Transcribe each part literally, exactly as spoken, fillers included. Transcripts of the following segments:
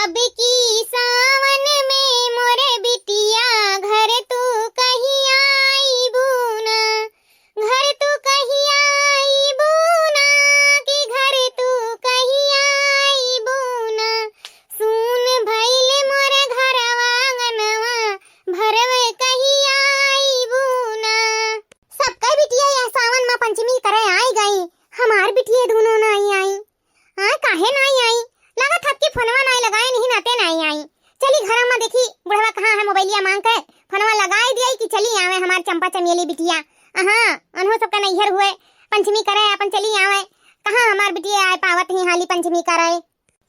अब की सावन में मोरे बिटिया घर तू कहिया आईबू ना, घर तू कहिया आईबू ना, कि घर तू कहिया आईबू ना। सुन भइल मोरे घरवा आंगनवा, भरवे कहिया आईबू ना। सबके बिटिया यह सावन मा पंचमी करे आई गई, हमार बिटिया दूनो नाई आई। हाँ, काहे नाई आई? लागत हत कि फोनवा नाई लगाए, नहीं नाते नाई आई। चली घर मा देखी बुढ़वा कहाँ है, मोबाइलिया मांग के फोनवा लगाए दिया कि चली आवे हमार चंपा चमेली बिटिया। हाँ, अनहो सबका नैहर हुए, पंचमी करे अपन चली आवे। कहाँ हमार बिटिया आए पावत ही हाली पंचमी करे?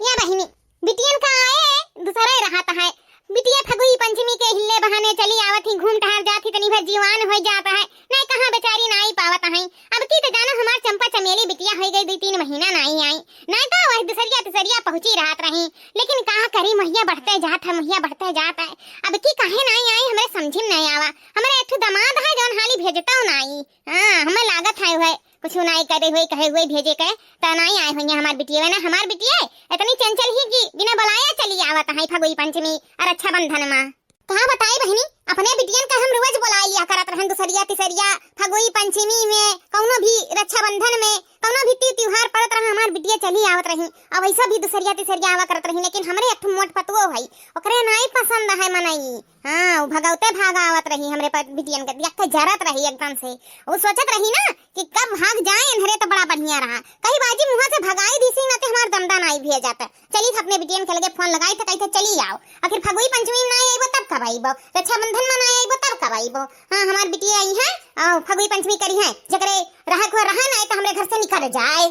या बहिनी, बिटियन का आए दूसरा ही रहत है। बिटिया फगुई पंचमी के हिल्ले बहाने चली आवत ही, घूम टहर जात ही, तनी भर जीवान हो जात है, नहीं कहाँ बेचारी नाई पावत है। अब की तो जानो हमार चंपा चमेली बिटिया हो गई, दो तीन महीना नाई आई, नहीं तो वह दूसरिया तीसरिया पहुँची रहत रही। लेकिन का करी, महिया बढ़ते जात है, महिया बढ़ते जात है। अब की काहे नाई आई, हमरे समझी में नहीं आवा। हमरे एक ठो दामाद है जौन हाली भेजता नाई। हाँ, हमें लागत है वह कुछ नाई करे हुए, कहे हुए भेजे के, त नाई आए हुए हमार बिटिया ना। हमार बिटिया इतनी चंचल ही कि बिना बुलाया चली आवत है फगुई पंचमी और रक्षाबंधन मा। कहाँ बताई बहिनी, अपने बिटियन का हम रोज बुला लिया करत रहन, दूसरिया तीसरिया फगुई पंचमी में, कौनो भी रक्षाबंधन में, कौनो भी ती त्योहार पड़त रहा, हमार बिटिया चली आवत रही। अब ऐसा भी दूसरिया तीसरिया आवा करत रही, लेकिन हमरे एक ठो मोट पतुओ है, ओकरे नाई पसंद है मनई। हाँ, वो भगौते भागा आवत रही हमरे पर बिटियन के, देख के जरत रही एकदम से। वो सोचत रही ना कि कब भाग जाए इन्हरे तो बड़ा बढ़िया रहा। कही बाजी मुँह से भगाई दी सी ना ते हमार दमदा नाई भी जाता। चली अपने बिटियन के लगे फोन लगाई तो कही थे चली आओ। आखिर फगुई पंचमी में नाई आईबो तब कब आईबो? रक्षाबंधन में नाई आईबो तब कब आईबो? हाँ, हमार बिटिया आई है और फगुई पंचमी करी है। जकरे रहे को रहे नाई तो हमरे घर से निकल जाए।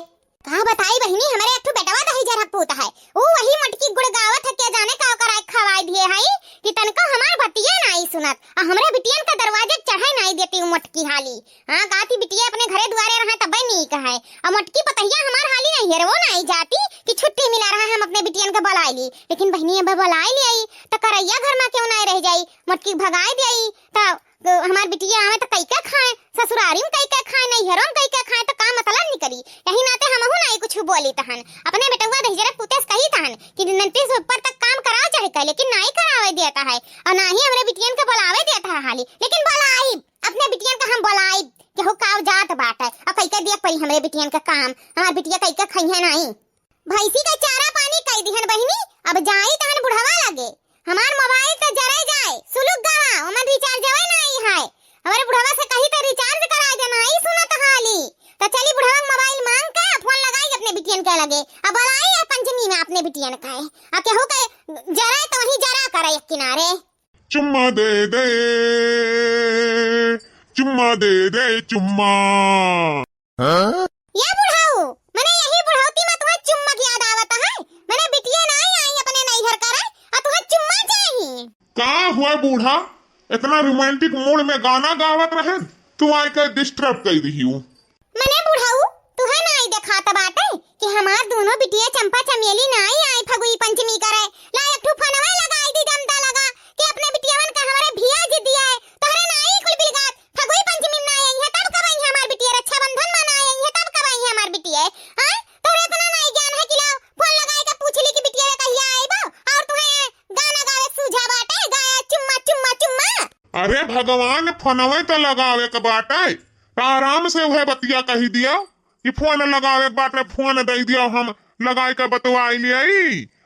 का बताई बहिनी, हमरे एक ठो बेटवा दहिजर हक पूत है, ऊ वही मोटकी गुड़ गावत है, के जाने का ओकर आँख खवाई दिए है कि तनको हमार बतिया नाई सुनत, आ हमरे बिटियन का दरवाजे चढ़े नाई देती ऊ मोटकी हाली। हाँ, काती बिटिया अपने घरे दुआरे रहे तबे नीक है, आ मोटकी पतहिया हमार हाली नहीं हेरवो नाई जाती कि छुट्टी मिला रहा है, हम अपने बिटियन का बुलाई ली। लेकिन बहिनी अब बुलाई ली आई, त करैया घर मा क्यों नाई रह जाई, मोटकी भगाई दी आई, त तो हमार बिटिया आवे तो कई के खाए, ससुरारी में कई के खाए, नैहरों में कई के खाए, तो का मतलब निकली? यही नाते हमहू नाई कुछ बोली तहन। अपने बेटवा दहिजरक पुते से कही तहन कि नन्ती से ऊपर तक काम कराओ चाहे कहे, लेकिन नाई करावे देता है। और ना ही हमरे बिटियन के बुलावे देता है हाली, लेकिन बुलाई, अपने बिटियन का हम बुलाई, केहू का जात बाटे, और कई के दिया पड़ी हमरे बिटियन का काम, हमार बिटिया कई के खइहे नाई। भैंसी का चारा पानी कई दिहन बहिनी, अब जाई तहन बुढ़वा लगे। हमार मोबाइल त जरे जाए, सुलुक गवा, ओमन रिचार्जवे नाई है। हमरे बुढ़वा से कही त रिचार्ज कराए दे, नाई सुनत हाली। त चली बुढ़वा मोबाइल मांग के फोन लगाई अपने बिटियन के लगे। अब बुलाई है पंचमी में अपने बिटियन का है। आ केहू के जरे तो वहीं जरा करे एक किनारे। चुम्मा दे दे, चुम्मा दे दे, चुम्मा। हाँ? या बुढ़ऊ, मने यही बुढ़ौती में तुम्हें चुम्मा की याद आवत है? मने बिटिया नाई आई अपने नैहर करे, आ तुम्हें चुम्मा चाही? का हुआ बूढ़ा, इतना रोमांटिक मूड में गाना गावत रहे, तू आके डिस्टर्ब कर दिहियो। मने बुढ़ऊ, तुहे नाई देखात बाटे कि हमार दोनों बिटिया चंपा चमेली नाई आई फगुई पंचमी करे? ला एक ठो फोनवा लगाई दी, दमदा लगा कि अपने बिटियावन का हमरे भिया जी दिया है, तोहरे नाई कुल बिलगात। फगुई पंचमी में ना आई है, तब कब आई है हमार बिटिया? रक्षाबंधन में ना आई है, तब कब आई है हमार बिटिया? हाँ? तोहरे इतना नाई ज्ञान है कि लाओ, फोन लगाए के पूछ ली कि बिटिया कहिया आईबो? और तुम्हें गाना गावे सूझा बाटे, गाया चुम्मा, चुम्मा, चुम्मा। अरे भगवान, फोनवे तो लगावे के बाटे, तो आराम से वह बतिया कही दिया कि फोन लगावे के बाटे, फोन दे दिया, हम लगाए के बतवाई लियाई।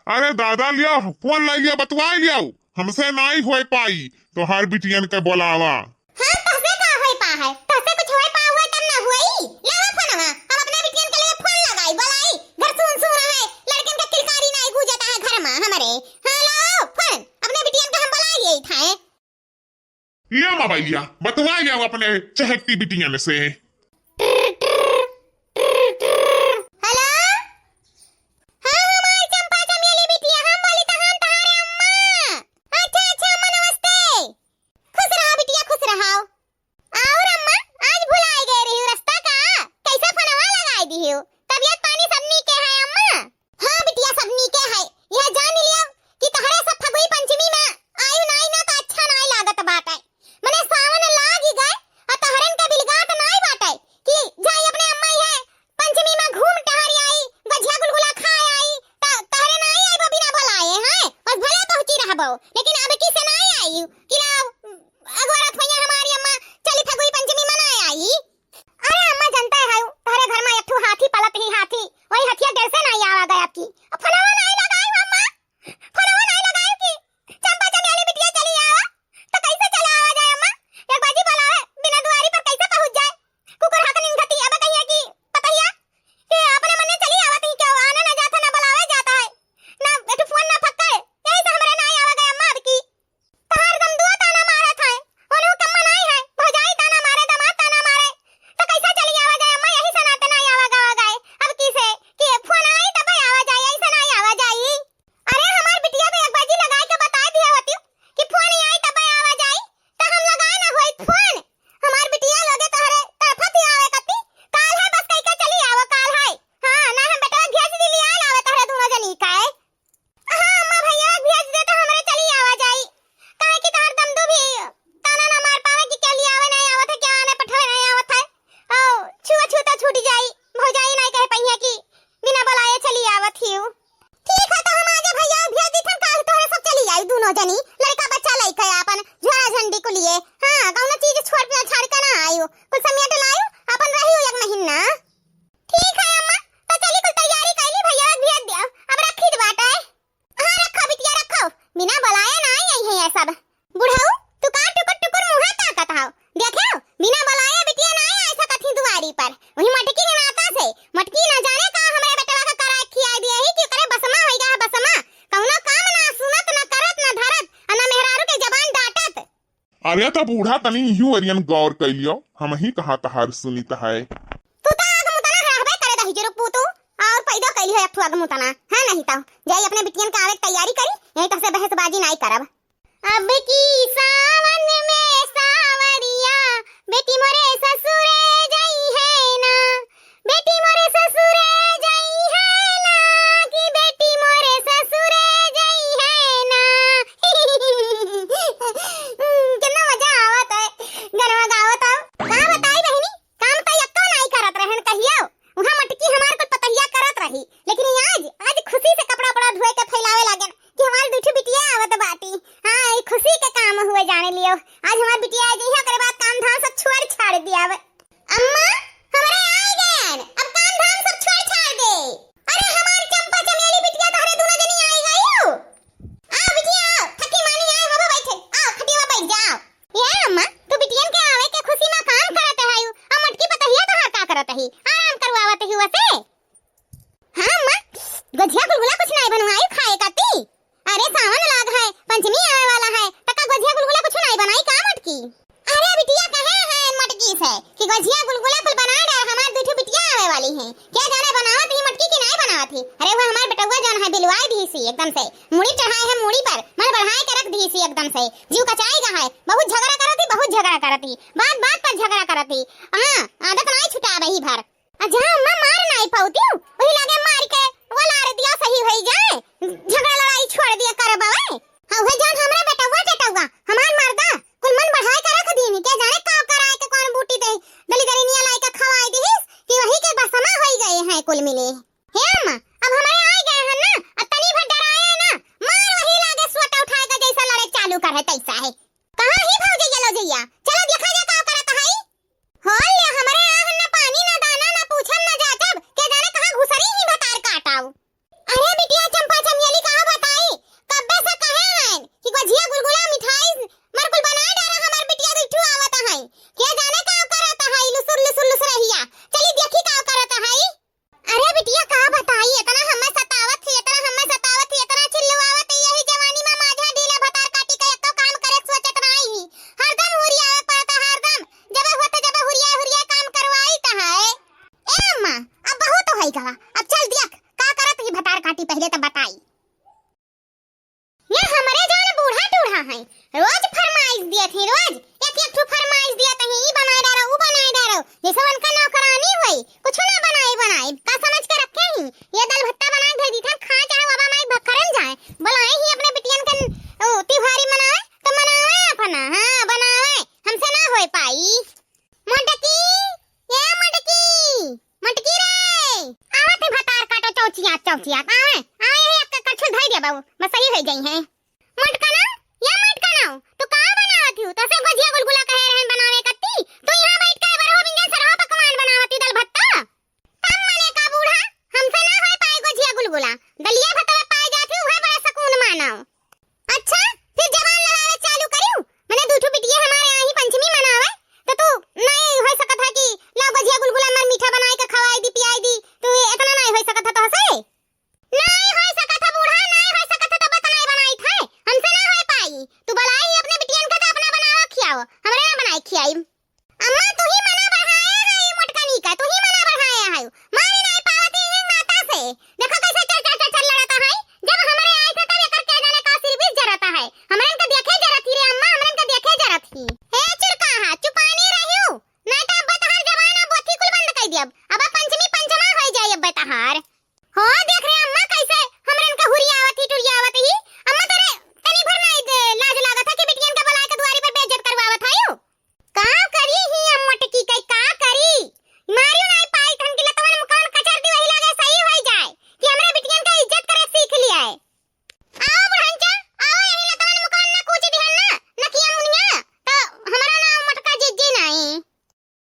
अरे दादा, लिया, फोन ले लिया, बतवाई लिया, हमसे नाई होए पाई, तोहार बिटियन के बोलावा। हाँ, तोहसे का होए पा है? तोहसे कुछ होए पा हुआ तब ना हुई। लावा फोनवा, हम अपने बिटियन के लिए फोन लगाई, बोलाई। घर सुन सुन है, लड़कन का किलकारी नाई गूंजता है घर में हमारे। हाँ, लाओ फोन, अपने बिटियन का हम बोलाई लिए था। लिया मोबाइल लिया, बतवा लिया अपने चहकती बिटियन से। हेलो, हाँ, हमार चंपा चमेली बिटिया, हम बोली तहान तहारे अम्मा। अच्छा, अच्छा, अम्मा, नमस्ते। खुश रहा बिटिया, खुश रहा। और अम्मा, आज भुलाए गए रही रास्ता का? कैसा फोनवा लगाए दी हो? तबियत पानी सब नीके है अम्मा? हाँ बिटिया, सब नीके है। यह जान लियो कि तहरे सब फगुई पंचमी में आयु नाई ना तो अच्छा नाई लागत बाटे। मने सावन लाग ही गए, आ तहरन के बिलगात नाई बाटे। पप्पो, लेकिन अब की से नाई आई कि लाओ अगोरत होइया हमारी अम्मा, चली फगुई पंचमी मनाए आई। अरे अम्मा, जनता है, तोहरे घर में एक ठो हाथी पलत ही हाथी, वही हथिया डर से नाई आवा गए आपकी। अब फोनवा नाई लगाई अम्मा, फोनवा नाई लगाई कि चंपा चमेली बिटिया चली आवा, तो कैसे चला आवा जाए अम्मा? एक बाजी बोलावे, बिना दुआरी पर कैसे पहुँच जाए? कुकुर हक निंगती, अब कहिए कि पतहिया कि अपने मने चली आवत ही, क्या आना ना जाता, ना बुलावे जाता है, ना एक ठो फोन, ना फक्कड़, यही से हमरे नाई आवा गए अम्मा अब की। तहार दम दुआ ताना मारत है, ओनहु कम्मा नाई है, भौजाई ताना मारे, दामाद ताना मारे, तो कैसा चली आवा जाए अम्मा? यही से नाते नाई आवा गवा गए। अब की से कि फोन आई तब आवा जाए, ऐसा नाई आवा जाए। अरे हमार बिटिया भी एक बाजी लगाए के बताए दिया होती कि फोन आई तब आवा जाए, तो हम लगाए ना होई फोन। हमार बिटिया लोगे तोहरे तड़फत ही आवे कती, काल है बस कई के चली आवा, काल है। हाँ, ना हम बेटवा भेज दी लिया लावे तोहरे दोनों जनी का है। हाँ अम्मा, भैया भेज दे तो हमरे चली आवा जाई, काहे कि तोहर दमदू भी ताना ना मार पावे कि क्या लियावे नहीं आवत है, क्या आने पठावे नहीं आवत है। ओ, छुआ छूता छूट जाई, भौजाई नहीं कह पहिया कि बिना बुलाए चली आवत ही। ठीक है, तो हम आगे भैया भेज दी थन, काल तोहरे सब चली आई दोनों जनी, लड़का बच्चा लइके आपन झोरा झंडी को लिए। हाँ, कौनो चीज छोड़ के छाड़ के ना आयु, कुल समेट लायु, अपन रही एक महीना। ठीक है अम्मा, तो चली कुल तैयारी कैली, भैया भेज दिया, अब रखी दे बाटे। हाँ रखो बिटिया रखो, बिना बुलाए ना आई है ये सब। बुढ़ऊ, तू का टुकुर टुकुर मुँह ताकत हाव? देखे हो, बिना बुलाए बिटिया ना आए ऐसा कथी दुआरी पर। वही मटकी के नाता से, मटकी ना जाने का हमरे बेटवा का करा खिया दिया ही कि ओकरे बसमा होई गया है बसमा। कौनो काम ना सुनत, ना करत, ना धरत, और ना मेहरारू के जबान डांटत। अरे तो बूढ़ा तनी इहू अरियन गौर कैलियो, हम ही कहा तहार सुनित है। तू तो आग मुतना रहबे करे दही जुरुक पूतू, और पैदा कैली है एक ठो आग मुतना, है नहीं तो जाई अपने बिटियन का आवे के तैयारी करी, यही तो से बहसबाजी नाई करब। अब की सावन में सावरिया, बेटी मोरे ससुरे जाई है ना, बेटी मोरे ससुरे जाई है ना, कि बेटी मोरे ससुरे जाई है ना। कितना मजा आवत है, गरवा गावत है। का बताई बहिनी, काम तो यक्को नाई करत रहन कहियो। उहाँ मटकी हमार कुल पतहिया करत रही, लेकिन ई आज, आज खुशी से कपड़ा उपड़ा धोए के फैलावे लागेन कि हमार दुठो बिटिया आवत बाटी। हाँ, ई खुशी के काम हुए जाने लियो। आज हमार बिटिया आ जइहे, ओकरे बाद काम धाम सब छोड़ छाड़ दियावे। अम्मा, हमरे आ गएन, अब काम धाम सब छोड़ छाड़ दे। अरे हमार चंपा चमेली बिटिया, तोहरे दोनों जनी आई गई हो। आओ बिटिया, आओ, थकी मानी आए हो, बैठे, आओ खटिया बैठ जाओ। ये अम्मा, तू बिटियन के आवे के खुशी में काम करत है, आ मटकी पतहिया तोहार का करत ही? आराम करवावत ही वसे। हाँ अम्मा, गोझिया गुलगुला कुछ नहीं बनवाई खाए का ती? अरे सावन लाग है, पंचमी आवे वाला है, त का गोझिया गुलगुला कुछ नहीं बनाई का मटकी? अरे बिटिया कहे है मटकी से कि गोझिया गुलगुला कुल बना डार, हमार दुठो बिटिया आवे वाली है। क्या जाने बनावत ही मटकी कि नहीं बनावत ही। अरे वो हमार बेटउआ जौन है बिलवाई दी सी एकदम से, मूड़ी चढ़ाए है मूड़ी पर, मन बढ़ाए के रख दी सी एकदम से। जीव कचाई गा है, बहुत झगड़ा करत ही, बहुत झगड़ा करत ही, बात बात पर झगड़ा करत ही। हाँ, आदत नहीं छुटावे ही भर। आ जहाँ अम्मा मार नाई पाउती हूँ, वही लागे मार के वलार दिया सही होई जाए, झगड़ा लड़ाई छोड़ दिया कर बावे। हाँ, उहे जौन हमरा बेटउआ टेटउआ, हमार मर्दा, कुल मन बढ़ाए के रख दीनी, के जाने का कराए के कौन बूटी दे, दली दलिनिया लाई के खवाए दिहिस, कि वही के बसमा होई गए हैं कुल मिले। हे अम्मा, अब हमारे आए गए हैं ना, अब तनी भर डराए ना, मार वही लागे सोटा उठाए के जैसा लड़े चालू कर है तैसा है। कहाँ ही भौजैया लौजैया? चलो देखा जा का करत हई। हो ले, हमरे आहन न पानी, न दाना, न पूछब, न जाचब, के जाने कहाँ घुसरी ही भतार काटाऊ। अरे बिटिया चंपा चमेली कहाँ बताई, कब्बे से कहे हैं कि गोझिया गुलगुला मिठाई मरकुल बनाए डारा, हमार बिटिया दुठू आवत हैं, के जाने का करत है लुसुर लुसुर लुसुरहिया। चली देखी का करत है। अरे बिटिया का बताई, इतना हमें सतावत ही, इतना हमें सतावत ही, इतना चिल्लवावत ही, यही जवानी में माझा ढीला भतार काटी के एको काम करे सोचत नाई ही। हरदम हुरियावे पड़ता, हरदम। जब होते जब हुरिया हुरिया काम करवाई त है। ए अम्मा, अब बहुत होई गवा, अब चल देख का करत ही भतार काटी, पहले तो बताई। ये हमरे जौन बूढ़ा टूढ़ा हैं, रोज फरमाइश दियत ही, रोज एक एक ठो फरमाइश दियत ही, ई बनाए डारो, ऊ बनाए डारो, जैसे उनका नौकरानी होई, कुछ ना बनाए बनाए, का समझ के रखे ही? ये दाल भत्ता बनाए दे दी था, खा चाहे बाबा माई भखरन जाए, बुलाए ही अपने बिटियन के, ओ, तिहारी मनावे, तो मनावे अपना, हाँ, बनावे, हमसे ना होए पाई। मोटकी, ए मोटकी, मोटकी रे, आवत है भतार काटो चौचिया, चौचिया, आवे, आवे, यही एक कड़छुल धई दे बाबू, बस सही हो जाई है। मोटकनऊ, या मोटकनऊ, तू का बनावत हिउ? तोसे गोझिया गुलगुला कहे रहन बनावे कत्ती, तू यहाँ बैठ के बरहो बिंजन सरहो पकवान बनावत हिउ, दल भत्ता। तब मने का बूढ़ा, हमसे ना होय पाई गोझिया गुलगुला, दलिया भत्ता पाए जात हिउ, उहे बड़ा सकून मानव। अच्छा, फिर जबान लड़ावे चालू करिउ, मने दू ठो बिटिया हमारे आही पंचमी मनावे, तो तू नहीं होय सकत है कि ला गोझिया गुलगुला मार मीठा बनाए के खवाई दी, पियाई दी, तू इतना नहीं होय सकत है तोहसे? नाई होई सकत है बूढ़ा, नाई होई सकत है, तब तो नाई बनाई थे, हमसे ना होई पाई। तू बुलाई ही अपने बिटियन का तो अपना बनावा खियाओ, हमरे ना बनाई खियाई। अम्मा तू ही मना बढ़ाया है ई मोटकनी का, तू ही मना बढ़ाया है। मारी नाई पावती है माता से। देखो कैसे चर चर चर चर लड़ता है। जब हमरे आई थे तब एकर क्या जाने का सिर बीच जरता है। हमरन का देखे जरत ही रे अम्मा, हमरन का देखे जरत ही। हे चुरकाहा, चुपानी रहियो। नाई तो अब तहार जबान अब अथी कुल बंद कर दियब। अब पंचमी पंचमा होई जाई अब तहार। हो, देख रे अम्मा, कैसे हमरन के हुरियावत ही, टुरियावत ही। अम्मा, तोरे तनी भर नाई दे, लाज लागत है कि बिटियन के बुलाए के दुआरी पर बेइज्जत करवावत है यू? का करी ही अम्मा टिकी के, का करी? मारियो नाई पाई, तहन के लतवन मुकवन कचर दी, वही लागे सही होई जाए कि हमरे बिटियन के इज्जत करे सीख लिया है। आओ बुढ़ंचा, आओ, यही लतवन मुकवन ना कूच दिहन ना, नकिया मुनिया, तो हमारा नाम मोटका जिज्जी नाई।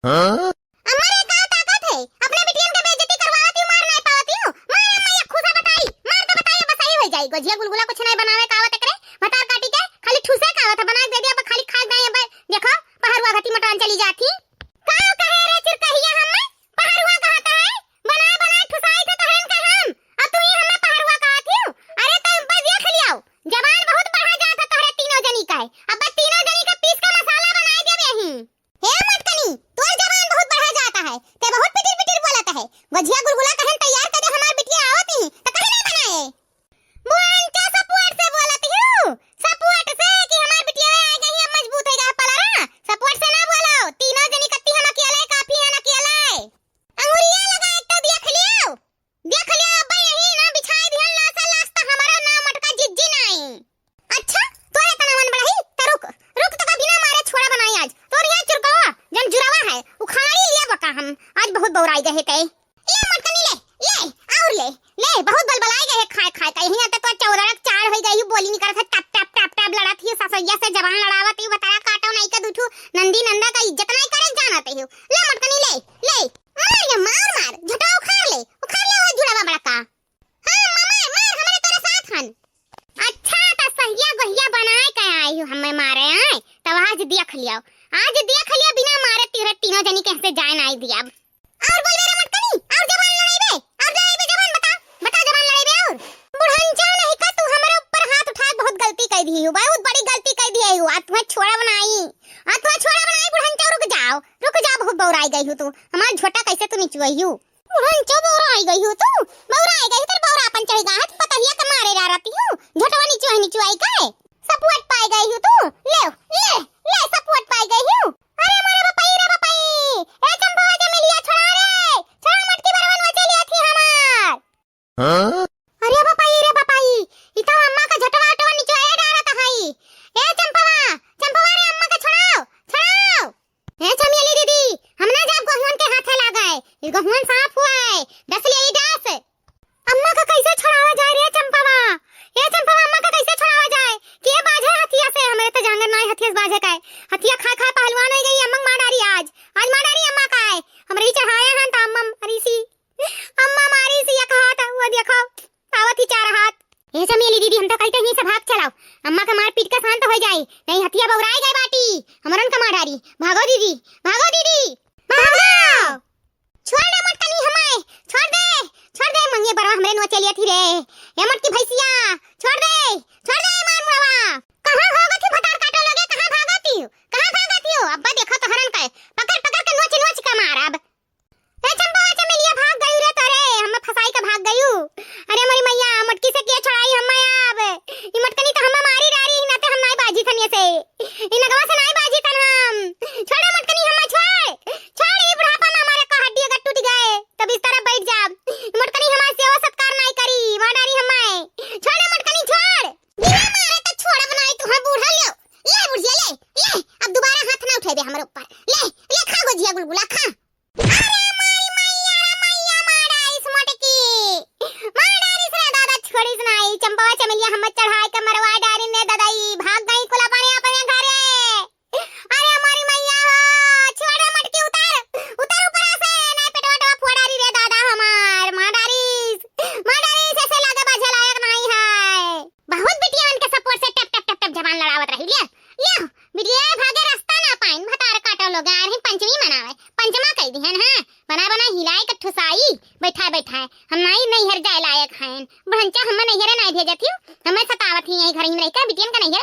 हाँ? अम्मा रे, का ताकत है? अपने बिटियन के बेइज्जती करवावत हूँ, मार नाई पावत हूँ। मार अम्मा, एक खुसा बताई, मार के बताई, बस सही हो जाई। गोझिया गुलगुला कुछ नाई बनावे का आवत एकरे, भतार काटी के, खाली ठूसे का आवत है, बना के दे दिया, अब खाली खा गए, अब देखो, पहरुआ घटी मटान चली जाती। का कहे रे चिरकहिया, हम पहरुआ कहता है, बनाए बनाए ठुसाई थे तहरन का हम, अब तू ही हमें पहरुआ कहत हूँ। अरे तो बस देख लियाओ, जबान बहुत बढ़ा जात है तोहरे तीनों जनी का है, अब बस तीनों जनी का पीस के मसाला बनाए देब यहीं। हे मोटकनी, तोर जबान बहुत बढ़ा जाता है, ते बहुत पिटिर पिटिर बोलत है। गोझिया गुलगुला कहन तैयार कर दे, हमार बिटिया आवत ही, त कहे ना बनाए। बुढ़ंचा सपोर्ट से बोलत हूँ, सपोर्ट से कि हमार बिटिया आ गई है, मजबूत हो गया पलरा। सपोर्ट से ना बोलो, तीनों जनी कत्ती हम अकेले काफी है, अकेले। अंगुरिया लगा एक तो देख लियो। देख लियो, अब यही ना बिछाई दिहल ना से लाश त हमारा नाम अटका जिज्जी नाई। अच्छा, तोरे तना मन बढ़ाई, त रुक, रुक त बिना मारे छोड़ा बनाई आज। तोर ये चुरकवा, जन जुरावा है, उखाड़ी लिया बका हम। आज बहुत बौराई गए ते। ले मोटकनी ले, ले, और ले, ले, बहुत बलबलाई गए खाए खाए का। यही ना त तो चौदह चार हो गई, बोली निकलत है, टप टप टप टप लड़त ही, ससैया से जबान लड़ावत ही, बतारा काटो नाई का, दू ठू नंदी नंदा का इज्जत नाई करे जानत ही। ले मोटकनी ले, ले। अरे ये मार मार, झटवा उखाड़ ले, उखाड़ ले वो जुड़वा बड़का। हाँ, मामा, मार, हमरे तोरे साथ हन। अच्छा, त सहिया गोहिया बनाए के आई हूँ हमें मारे, आए? तब आज देख लियो, आज देख लियो बिना मारे तेरे तीनों जनी के हंसे जाए नाई दिया। और बोल मेरे मटकनी, और जबान लड़ाई बे, और लड़ाई बे जबान बता, बता जबान लड़ाई बे और। बुढ़ंचा नहीं का तू हमारे ऊपर हाथ उठा के बहुत गलती कर दी हो, बहुत बड़ी गलती कर दी हो। आज तुम्हें छोड़ा बनाई, आज तुम्हें छोड़ा बनाई बुढ़ंचा, रुक जाओ, रुक जाओ, बहुत बौराई गई हो तू, हमारा झोटा कैसे तू निचवाई हो। बुढ़ंचो बौराई गई हो तू, बौराई गई, तेरे बौरापन चढ़ गया है, तू पतहिया के मारे जा रहती हो, झोटवा निचवाई निचवाई के, सपोर्ट पाई गई हो तू, ले, ले, ले सपोर्ट पाई गई हो। अरे मोरे बपाई रे बपाई, ए चंपवा चमेलिया छोड़ा रे, छोड़ा मटकी बरवन वो चलिया थी हमार। हाँ? अरे बपाई रे बपाई, ई तो अम्मा का झोटवा ओटवा निचवाए डारत है। ए चंपवा, चंपवा रे अम्मा का छोड़ाओ, छोड़ाओ। ए चमेली दीदी, हम ना जाब गहुवन के हाथे लागे। ई गहुवन साफ हुआ है। डस ले ई डस। अम्मा का कैसे छुड़ावा जाए रे चंपावा? ए चंपावा, अम्मा का कैसे छुड़ावा जाए? के बाझे हथिया से? हमरे तो जांगर नाई हथिया से बाझे का है। हथिया खा खा पहलवान हो गई, अम्मा मार डारी आज। आज मार डारी अम्मा का है। हमरे ही चढ़ाया हन त अम्मा मारी सी। अम्मा मारी सी एक हाथ, वो देखो, आवत ही चार हाथ। ए चमेली दीदी, हम तो कहते ही से भाग चलाओ, अम्मा का मारपीट का शांत हो जाए, नहीं हथिया बौराए गए बाटी, हमरन का मार डारी। भागो दीदी, भागो दीदी, भागो। छोड़ दे मोटकनी हमाय, छोड़ दे, छोड़ दे, मंगे बरवा हमरे नो चलिया थी रे। ए मोटकी भैंसिया, छोड़ दे, छोड़ दे मार मुड़वा। कहाँ भागत ही भतार काटो लोगे, कहाँ भागत ही हो, कहाँ भागत ही हो? अब्बा देखो तोहरन के, पकड़ पकड़ के नोच नोच के मार अब। ए चंपा चमेलिया भाग गयू रे तोरे, हमें फंसाई के भाग गयू। अरे मोरी मैया, मोटकी से के छोड़ाई हमें अब? ई मोटकनी तो हमें मारी डारी, ना ते हम नाई बाजी थन ये से। ई नगवा से नाई बाजी थन हम। छोड़े मोटकनी हमें, छोड़। छोड़, ई बुढ़ापा में हमारे का हड्डी अगर टूट गए, तब इस तरह बैठ जाब। ई मोटकनी हमारे सेवा सत्कार नाई करी, मार डारी हमें। छोड़े मोटकनी, छोड़।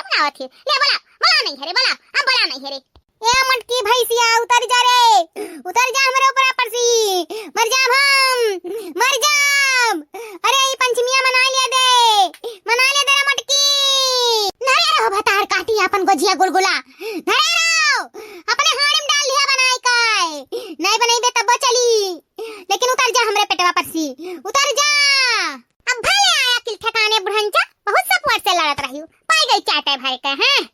फोन आवत है। ले बोला, बोला नहीं है रे, बोला, अब बोला नहीं है रे। ए मटकी भैंसिया, उतर जा रे, उतर जा हमरे ऊपर परसी, मर जाब हम, मर जाब। अरे ई पंचमिया मना लिया दे, मना लिया दे रे मटकी। धरे रहो भतार काटी अपन गोजिया गुलगुला, धरे रहो, अपने हाड़ी में डाल लिया बनाई काय, नहीं बनइबे तब्बो चली, लेकिन उतर जा हमरे पेटवा परसी, उतर जा। अब भले आया किल ठिकाने बुढ़ंचा, बहुत support से लड़त रही, पाई गई चाटे भर के, हैं?